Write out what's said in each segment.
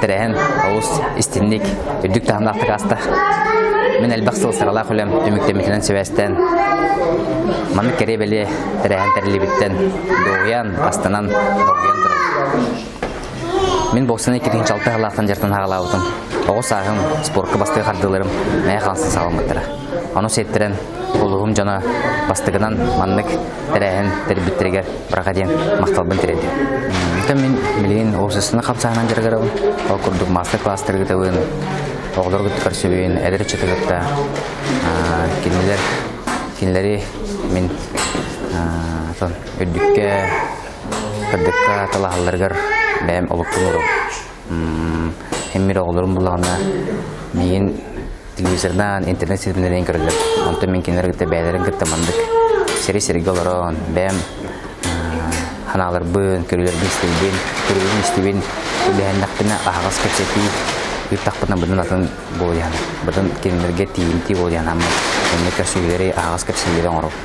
Тэрээһин олус истинник, үрдүк таһымнаахтык ааста. Мин элбэх сыл сыралаах үлэм түмүктэммитинэн сибээстээн маннык кэрэ бэлиэ тэрээһин тэриллибиттэн дуоһуйан, астанан, долгуйан турабын. Мин боксаны 2006 сыллаахтан дьартан хаалаабытым. Оҕо сааһым, спорка бастыгы хардыыларым мэйэ хаалсан саҕаламмыттара. Ону сиэттэрэн улууһум дьоно бастыгынан маннык тэрээһин тэрийбиттэригэр барҕа диэн махталбын тириэрдим. Оттон мин билигин уопсастыбаннай хамсааһынан дьарыгырабын. Ол курдук маастар-класстары ыытабын, оҕолору кытта көрсөбүн, эдэр ыччаты кытта кинилэр кинилэри мин үрдүккэ кырдыкка талаһалларыгар бэйэм олукпун уурабын. Эммир оҕолорум буллаҕына миигин телевизордаан, интернет ситимнэринэн көрөллөр. Онтон мин кинилэри кытта бэйэлэрин кытта маннык сири-сиргэ олорон, бэйэм ханааларбын, көрүүлэрбин истибин, көрүүбүн истибин, үлэһэннэхпинэ аһаҕас кэпсэтии ыыттахпына быдан атын буолуйан, быдан кинилэргэ тиийимтии буолуйан аммын онно көрсүһүүлэри аһаҕас кэпсэтиилэри оҥоробун.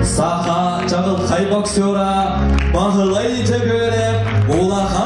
Саха чаҕылхай боксера Баһылай Дьөгүөрэп улахан